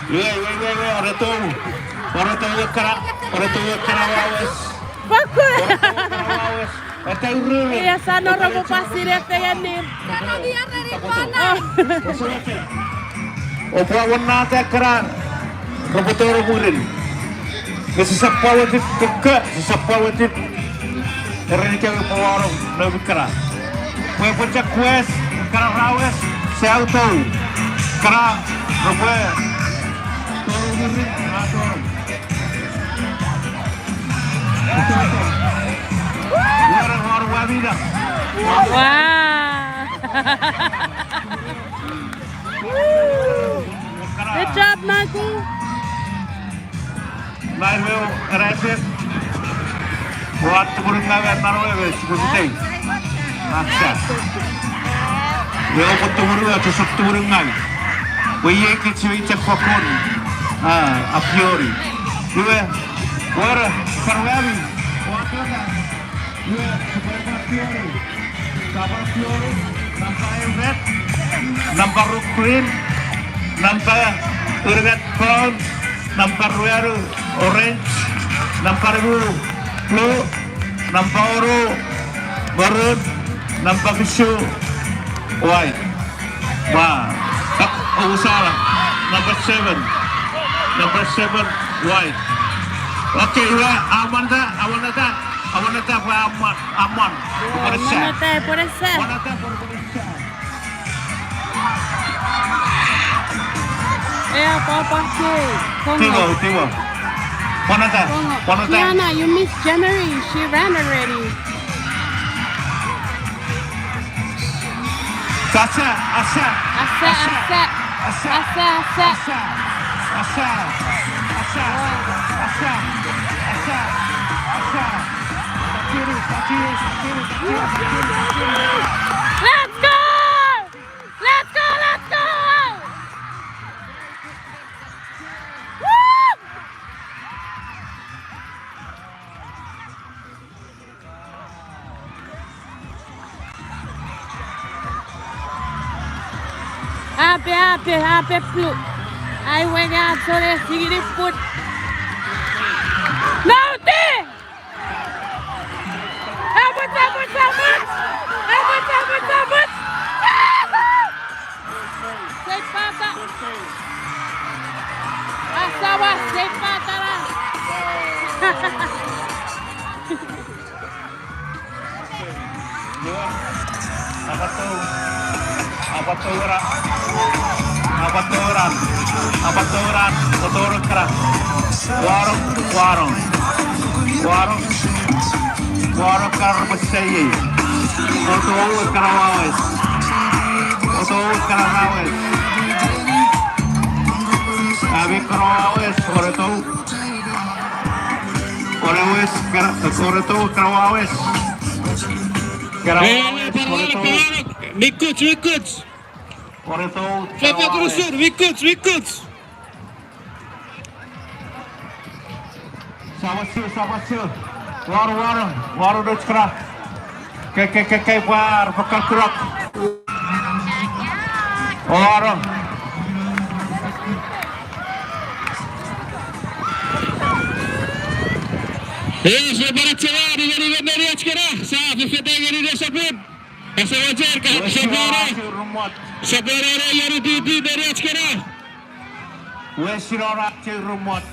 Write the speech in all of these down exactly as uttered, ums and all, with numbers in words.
Iwe, iwe, iwe, iwe, oretou. Oretou ekkana, oretou ekkana wawes. Oretou ekkana wawes. Ete ururu. Ia sa no robo pasire fengenin. Oupwe awonnata ekkana repwe toro mwirin. Nge sisap pwawetip kokko, sisap pwawetip. Eren ikewe pwe wano noumi kana. Pwe epwe chok wes, kana ra wes, sia utou. Kana, repwe. Toro mwirin, a toro. Where, where, where, where? Wow. Good job, Michael. Nine well, and that's it. What the good guy at Norway, it's good thing. That's that. We all put the good guy, just up the good guy. We yank it to each a fucking, uh, a fury. We were, what a, Karwami. What a, we were, Karwami. Number four, number eight, red. Number red, green. Number unungat, brown. Number ruanu, orange. Number nimu, blue. Number wonu, maroon. Number fisu, white. Wow. Ousara. Number seven. Number seven, white. Okay, iwe, amonata, amonata, amonata, pwe amon, amon. Pwe sa. Amonata, pwe sa. Amonata, pwe sa. Ea, papa, ke. Kongo. Timo, Timo. One attack. Kongo. One attack. Kiana, you missed January. She ran already. Asa, asa, asa, asa. Asa, asa. Asa, asa. Asa, asa. Let's go! Let's go, let's go! Woo! Ape, ape, ape plu. Ai wenge a sore sigini put. Nauti! Help us, help us, help us! Help us, help us, help us! Sei pata. Asawa, sei pata na. Apatou, apatou ran, apatou ran, apatou ran, otou ran kana. Waro, waro, waro, waro kana repwe seiei. Otou kana wawes. Otou kana wawes. Ami kana wawes, oretou. Ore wes, kara, ore tou, kara wawes. Kara wawes, ore tou. Mikuch, mikuch. Ore tou, kara wawes. Mikuch, mikuch. Sawasu, sawasu. Waru, waru, waru, nuch kara. Ke, ke, ke, ke, war, pakakurok. Oro. Yes, we better check out. Even, even, very much kena. Sa, fifete ngeni ne sapin. Asa wajer ka, sapere. Sapere, yeri, di, di, very much kena. Wesin ora chei rumot.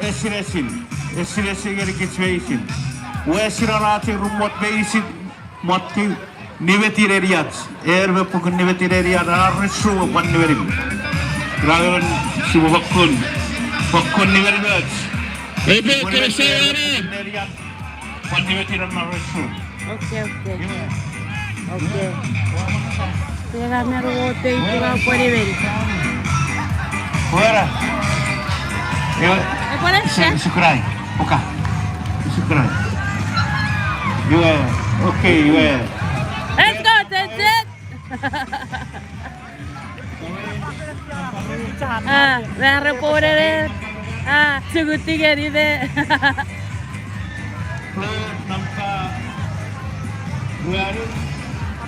Esinesin. Esinesin ngeni kich meinisin. Wesin ora chei rumot meinisin. Mot ki nimetin eniach. Er me pukun nimetin eniach. Are su pwan nimetin. Ragon simu pokun. Pokun nimetin och. Ebe kese ere. Pwan nimetin are su. Okay, okay. Okay. Tega mero wote ipuga pweniwen. Fuera. Iwe. E pwene se. Sukrai. Oka. Sukrai. Iwe. Okay, iwe. Let's go, Tenzin. Ah, mare pwene. Ah, sukuti ngeni me. Number one.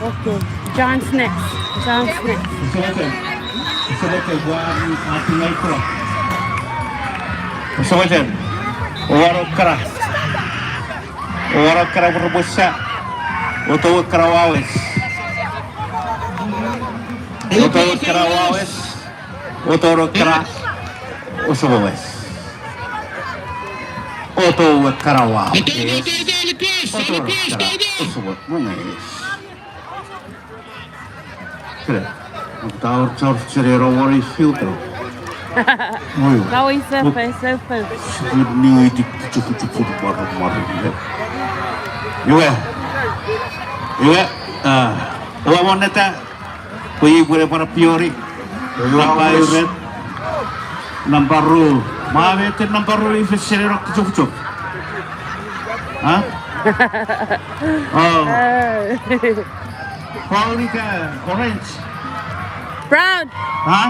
Okay, John's next. John's next. Usewechen. Usewechen, ua, ati ngai kula. Usewechen. Uwano kana. Uwano kana purupusha. Oto kana wawes. Oto kana wawes. Oto kana. Osowes. Oto kana wawes. Oto kana. Osowes. Monges. Kere, taur, taur, chere, ro, wari, filter. Oi. Kawei sefo, sefo. Sipun niwiti, kuchukuchu, put, mara, mara, ne. Iwe. Iwe, ah, oua monneta, pwe ipwene pwan piori. Nampa iwe. Nampa ru. Ma mete nampa ru ife sere ro kuchukuchu. Ha? Oh. Brown ika orange? Brown. Ha?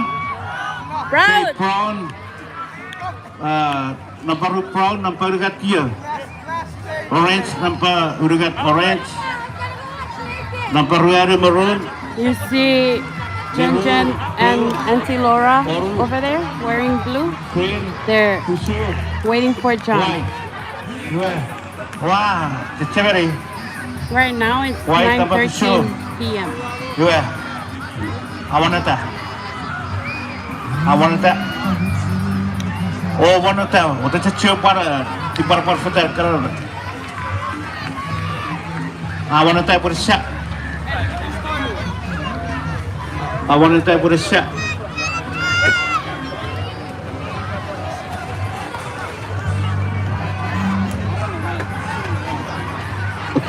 Brown. Okay, brown. Ah, nampa ru brown, nampa unungat io. Orange, nampa unungat orange. Nampa ruanu maroon. You see Jen Jen and Auntie Laura over there wearing blue. Green. They're waiting for John. White. Wow, the Germany. Right now it's nine thirteen p m. Iwe. Awaneta. Awaneta. O waneta. Ote cheche para. Ti para para fete karo. Awaneta purisa. Awaneta purisa.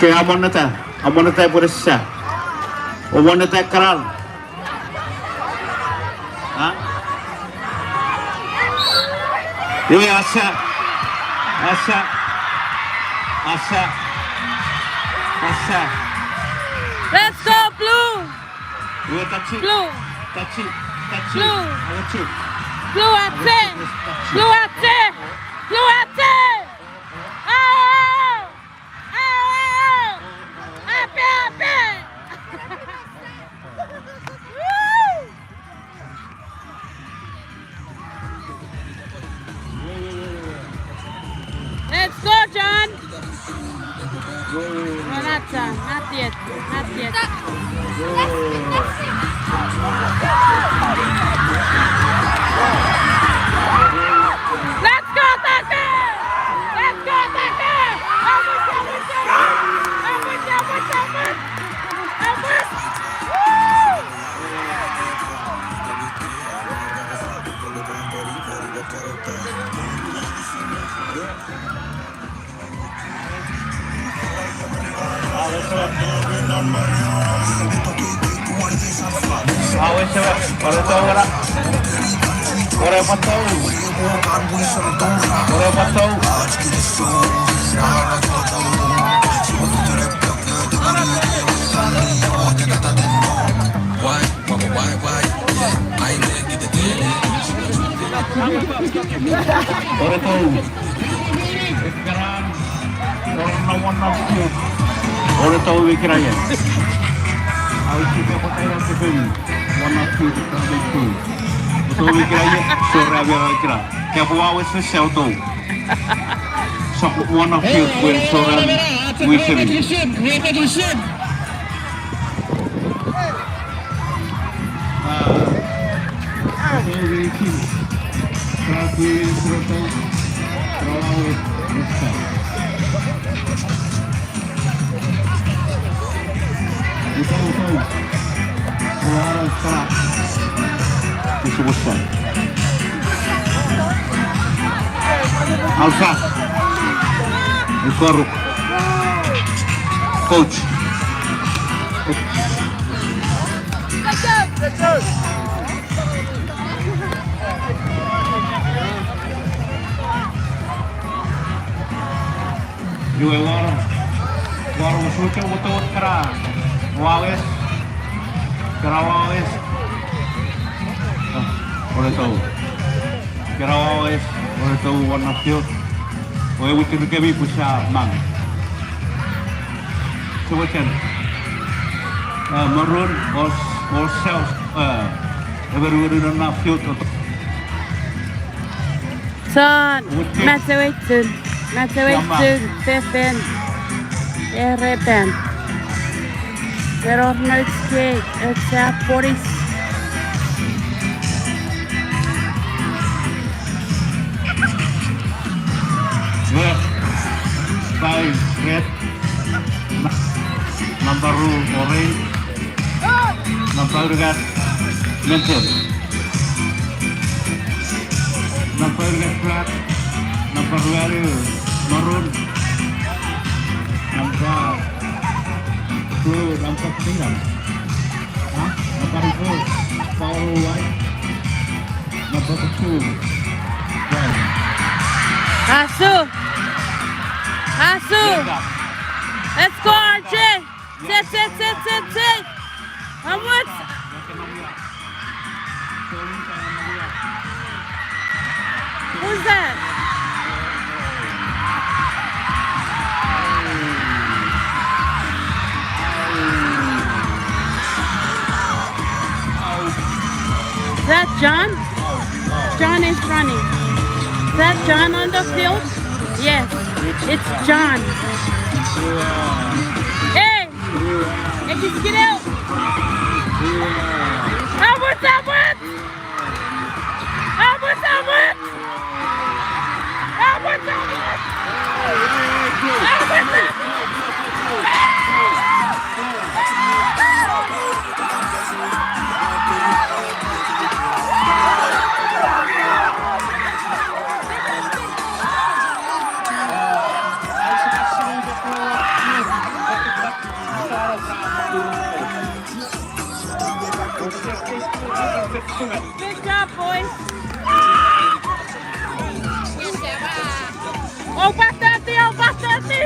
Okay, amoneta, amoneta pwe sa. Amoneta karar. Ha? Iwe asa. Asa. Asa. Asa. Let's go, blue! Iwe tachi. Blue. Touch it. Touch it. Blue. I want you. Blue ate. I want you to touch it. Blue ate. Blue ate. Ow! Ow, ow, ow! Ape, ape! Woo! Let's go, John! Oh, not John. Not yet. Not yet. Let's go, Tucker! Let's go, Tucker! Help us, help us, help us! Help us, help us, help us! Help us! Woo! Oretou. Eskeren, ore na one of you. Oretou wikiraye. Au chipe kotaira sefin one of you, one of you. Otou wikiraye, sora wikira. Kepu awes ne seutou. Sok one of you, we sora wisemi. Ausa. Ikoruk. Coach. Iwe wor, wor usucho wotot kara wawes, kara wawes. Ah, oretou. Kara wawes, oretou won na field. Owe witir kemi pusa mang. Sewechen. Ah, Maroon, os, os, ah, eberueru non na field. Chon, macheweitun, macheweitun, fefin, erepan. Eror nouch kei, echa polis. Red, five, red. Number two, orange. Number one, mental. Number one, black. Number one, maroon. Number two, number three. Huh? Number four, power white. Number two, white. Asu. Asu. Let's go, R J. Sit, sit, sit, sit, sit. How much? Who's that? Is that John? John is running. Is that John on the field? Yes, it's John. Hey! Ekis kideu! Abut, abut! Abut, abut! Abut, abut! Abut, abut! Good job, boys. Opatati, opatati.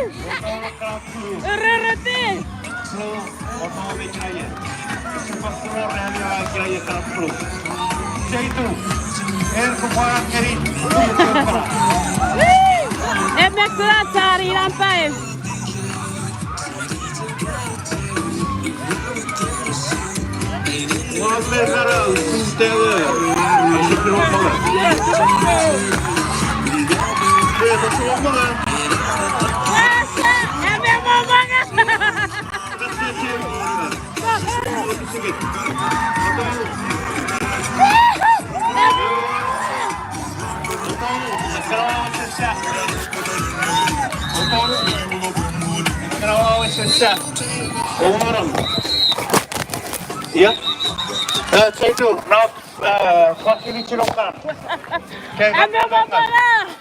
Erereti. Emme kuna sari nampai. Ia. Eh, Seitu, no, eh, fucking ichilongan. Ke, ame mapana.